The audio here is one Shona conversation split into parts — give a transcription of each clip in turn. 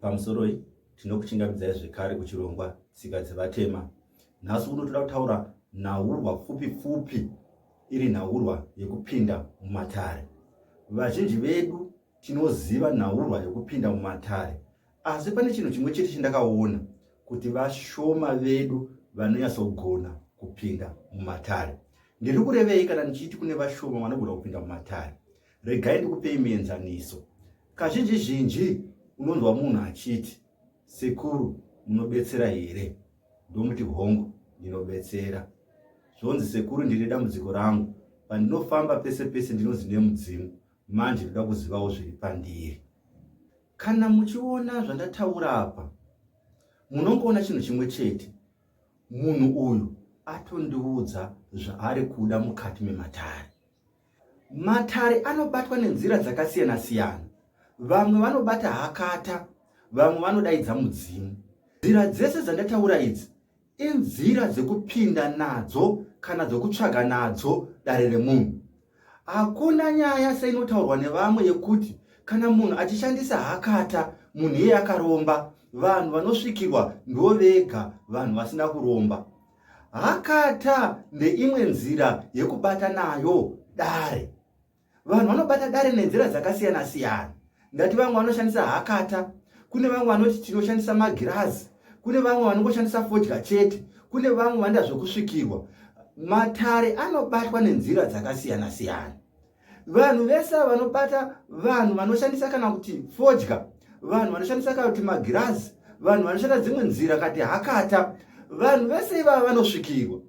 Pamusoroi, tinokuchingamidzai zvekare kuchirongwa Tsika dzeVatema. Nhasi uno toda kutaura nhaurwa pfupi pfupi iri nhaurwa yekupinda mumatare. Vazhinji vedu tinoziva nhaurwa yekupinda mumatare, asi pane chinhu chimwe chete chandakaona kuti vashoma vedu vanonyatsogona kupinda mumatare. Ndiri kurevei kana ndichiti kune vashoma vanogona kupinda mumatare? Regai ndikupei mienzaniso. Kazhinji zhinji unonzwa munhu achiti, Sekuru munobetsera here? Ndomuti hongu ndinobetsera. Zvonzi sekuru ndine dambudziko rangu, pandinofamba pese pese ndinonzi nemudzimu, manje ndoda kuzivawo zviri pandiri. Kana muchiona zvandataura apa, munongoona chinhu chimwe chete, munhu uyu atondiudza zvaari kuda mukati mematare. Matare anobatwa nenzira dzakasiyana siyana. Vamwe vanobata hakata, vamwe vanodaidza mudzimu. Nzira dzese dzandataura idzi inzira dzekupinda nadzo kana dzekutsvaga nadzo dare remunhu. Hakuna nyaya seinotaurwa nevamwe yekuti kana munhu achishandisa hakata munhu iye akaromba, vanhu vanosvikirwa ndivo vega vanhu vasina kuromba. Hakata ndeimwe nzira yekubata nayo dare. Vanhu vanobata dare nenzira dzakasiyana siyana. Ndati vamwe vanoshandisa hakata, kune vamwe vanoti tinoshandisa magirazi, kune vamwe vanongoshandisa fodya chete, kune vamwe vanoita zvekusvikirwa. Matare anobatwa nenzira dzakasiyana siyana. Vanhu vese ava vanobata vanhu vanoshandisa kana kuti fodya, vanhu vanoshandisa kana kuti magirazi, vanhu vanoshandisa dzimwe nzira kati hakata, vanhu vese ivava vanosvikirwa.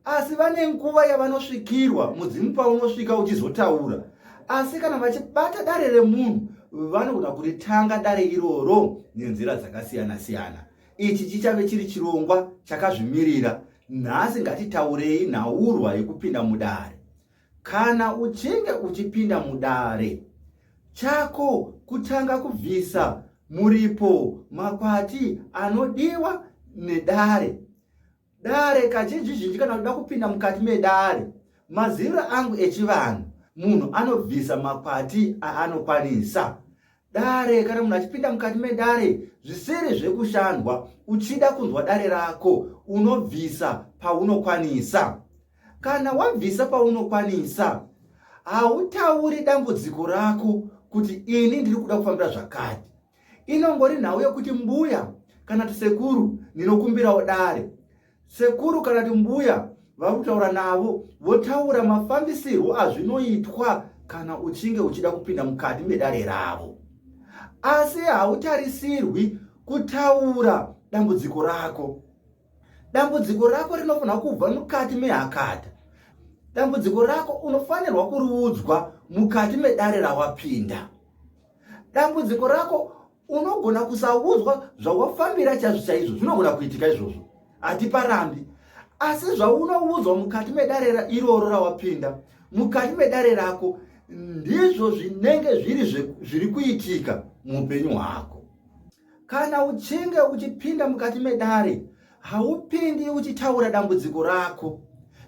Asi vane nguva yavanosvikirwa mudzimu paunosvika uchizotaura. Asi kana vachibata dare remunhu vanogona kuritanga dare iroro nenzira dzakasiyana siyana. Ichi chichave chiri chirongwa chakazvimirira. Nhasi ngatitaurei nhaurwa yekupinda mudare. Kana uchinge uchipinda mudare, chako kutanga kubvisa muripo makwati anodiwa nedare. Dare kazhinji zhinji kana uda kupinda mukati medare, maziviro angu echivanhu, munhu anobvisa makwati aanokwanisa. Dare kana munhu achipinda mukati medare zvisiri zvekushandwa, uchida kunzwa dare rako, unobvisa paunokwanisa. Kana wabvisa paunokwanisa, hautauri dambudziko rako kuti ini ndiri kuda kufambira zvakati. Inongori nhau yekuti mbuya kana kuti sekuru ndinokumbirawo dare. Sekuru kana kuti mbuya vari kutaura navo votaura mafambisirwo azvinoitwa kana uchinge uchida kupinda mukati medare ravo. Asi hautarisirwi kutaura dambudziko rako. Dambudziko rako rinofanirwa kubva mukati mehakata. Dambudziko rako unofanirwa kuriudzwa mukati medare rawapinda. Dambudziko rako unogona kusaudzwa zvawafambira chaizvo chaizvo, zvinogona kuitika izvozvo, hatiparambi. Asi zvaunoudzwa mukati medare iroro rawapinda, mukati medare rako, ndizvo zvinenge zviri zviri kuitika muupenyu hwako. Kana uchinge uchipinda mukati medare, haupindi uchitaura dambudziko rako.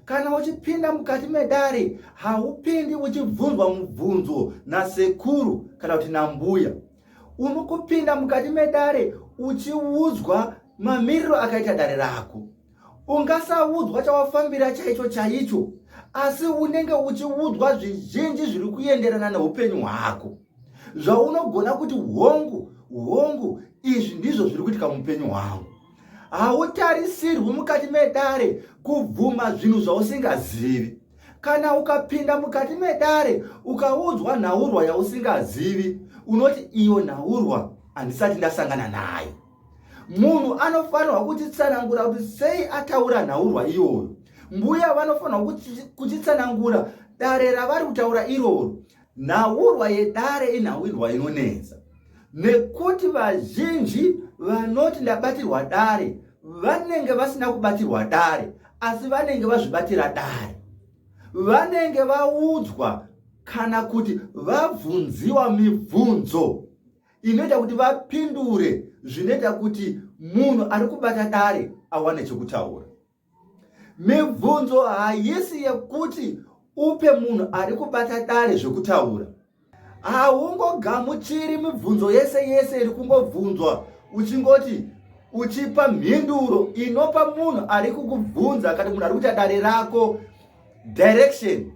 Kana uchipinda mukati medare, haupindi uchibvunzwa mubvunzo nasekuru kana kuti nambuya. Unokupinda mukati medare uchiudzwa mamiriro akaita dare rako. Ungasaudzwa chawafambira chaicho chaicho, asi unenge uchiudzwa zvizhinji zviri kuenderana neupenyu hwako, zvaunogona kuti hongu hongu, izvi ndizvo zviri kuitika muupenyu hwangu. Hautarisirwi mukati medare kubvuma zvinhu zvausingazivi. Kana ukapinda mukati medare ukaudzwa nhaurwa yausingazivi, unoti iyo nhaurwa handisati ndasangana nayo. Munhu anofanirwa kuchitsanangura kuti sei ataura nhaurwa iyoyo. Mbuya vanofanirwa kuchitsanangura dare ravari kutaura iroro. Nhaurwa yedare inhaurwa inonetsa nekuti vazhinji vanoti ndabatirwa dare vanenge vasina kubatirwa dare, asi vanenge vazvibatira dare. Vanenge vaudzwa kana kuti vabvunziwa mibvunzo inoita kuti vapindure zvinoita kuti munhu ari kubata dare awane chekutaura. Mibvunzo haisi yekuti upe munhu ari kubata dare zvekutaura. Haungogamuchiri mibvunzo yese yese iri kungobvunzwa uchingoti uchipa mhinduro inopa munhu ari kukubvunza kana munhu ari kuita dare rako direction.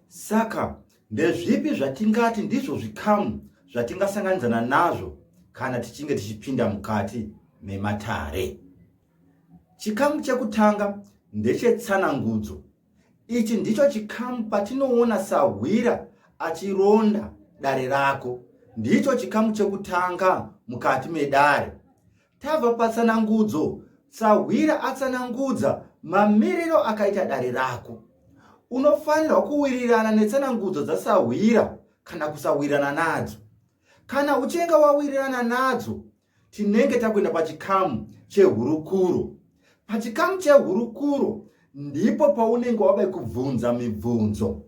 Saka ndezvipi zvatingati ndizvo zvikamu zvatingasanganidzana nazvo kana tichinge tichipinda mukati mematare? Chikamu chekutanga ndechetsanangudzo. Ichi ndicho chikamu patinoona sahwira achironda dare rako. Ndicho chikamu chekutanga mukati medare. Tabva patsanangudzo, sahwira atsanangudza mamiriro akaita dare rako. Unofanirwa kuwirirana netsanangudzo dzasahwira kana kusawirirana nadzo. Kana uchinge wawirirana nadzo, tinenge takuenda pachikamu chehurukuro. Pachikamu chehurukuro ndipo paunenge wave kubvunza mibvunzo.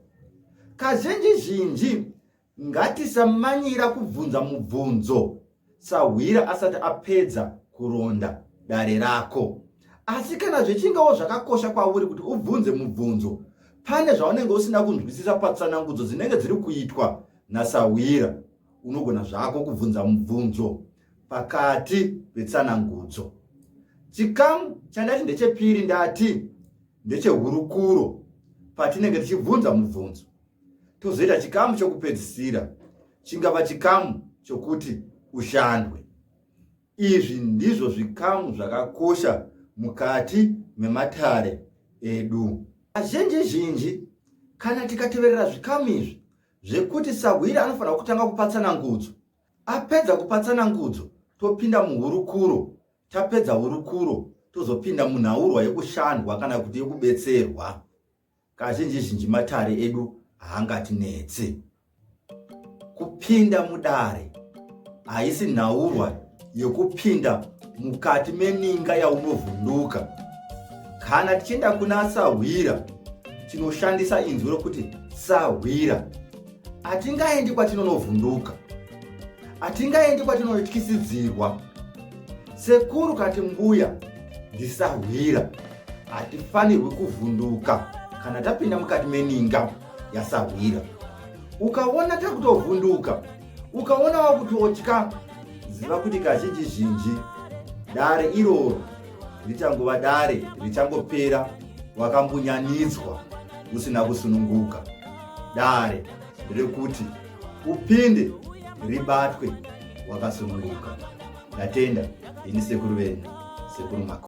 Kazhinji zhinji ngatisamanyira kubvunza mubvunzo sahwira asati apedza kuronda dare rako. Asi kana zvichingewo zvakakosha kwauri kuti ubvunze mubvunzo, pane zvaunenge usina kunzwisisa patsanangudzo dzinenge dziri kuitwa nasahwira, unogona zvako kubvunza mubvunzo pakati petsanangudzo. Chikamu chandati ndechepiri ndati ndechehurukuro patinenge tichibvunza mubvunzo. Tozoita chikamu chokupedzisira chingava chikamu chokuti ushandwe. Izvi ndizvo zvikamu zvakakosha mukati mematare edu. Kazhinji zhinji kana tikateverera zvikamu izvi zvekuti sahwira anofanira kutanga kupa tsanangudzo, apedza kupa tsanangudzo topinda muhurukuro, tapedza hurukuro tozopinda munhaurwa yekushandwa kana kuti yekubetserwa. Kazhinji zhinji matare edu haangatinetsi. Kupinda mudare haisi nhaurwa yekupinda mukati meninga yaunovhunduka. Kana tichienda kuna sahwira tinoshandisa inzwi rokuti sahwira. Hatingaendi kwatinonovhunduka, hatingaendi kwatinotyisidzirwa. Sekuru kati mbuya ndisahwira, hatifanirwi kuvhunduka kana tapinda mukati meninga yasahwira. Ukaona takutovhunduka, ukaona wakutotya, ziva kuti kazhinji zhinji dare iroro richangova dare richangopera wakambunyanidzwa usina kusununguka. Dare rekuti upinde ribatwe wakasununguka. Ndatenda ini sekuru venyu, Sekuru Mako.